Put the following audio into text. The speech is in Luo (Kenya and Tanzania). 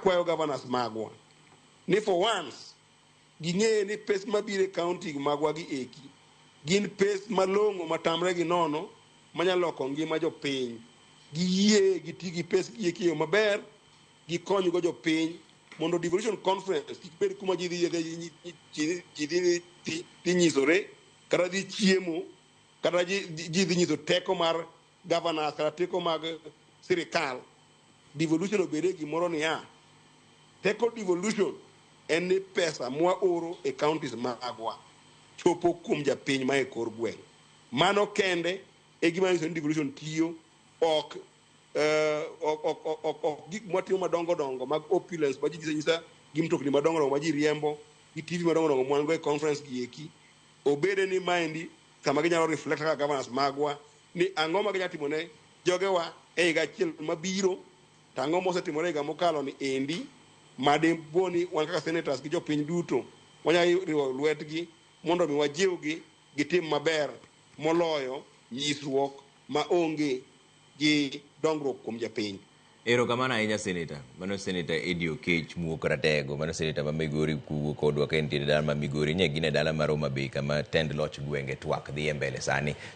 Akwayo governors magwa ni for once ging'e ni pes mabiro e county magwa gi eki gin pes malong'o matamre gi nono manyalo loko ngima jopiny. Giyie giti gi pes gi eki e yo maber, gikonygo jopiny mondo devolution conference kik bed kuma ji dhi ji dhi dhi nyisore kata dhi chiemo kata ji ji dhi nyiso teko mar governors kata teko mag sirikal. Devolution obede gimoro niya, teko devolution en ni pesa mwaoro e counties magwa chopo kuom japiny ma e kor gweng'. Mano kende e gima nyiso ni devolution tiyo ok ok ok ok ok gik mwatimo madongo dongo mag opulence ma ji nyiso nyisa gi mtokni madongo dongo ma ji riembo gi TV madongo dongo mwan go e conference gi eki obede ni maendi kama ginyalo reflect kaka governors magwa ni ang'o ma ginyalo timo ne jogewa e higa achiel mabiro to ang'o mosetimore e higa mokalo ni endi madipo ni wan kaka senators gi jopiny duto wanyalo riwo lwetgi mondo mi wajiwgi gitim maber moloyo nyisruok ma onge gi dongruok kuom japiny. Erokamano ahinya seneta. Mano seneta Eddie Okech Muok Ratego. Mano seneta ma Migori kuwuok kodwa ka entiere dala ma Migori. Nye gin e dala mar Homa Bay kama tend loch gwenge twak dhi e mbele sani.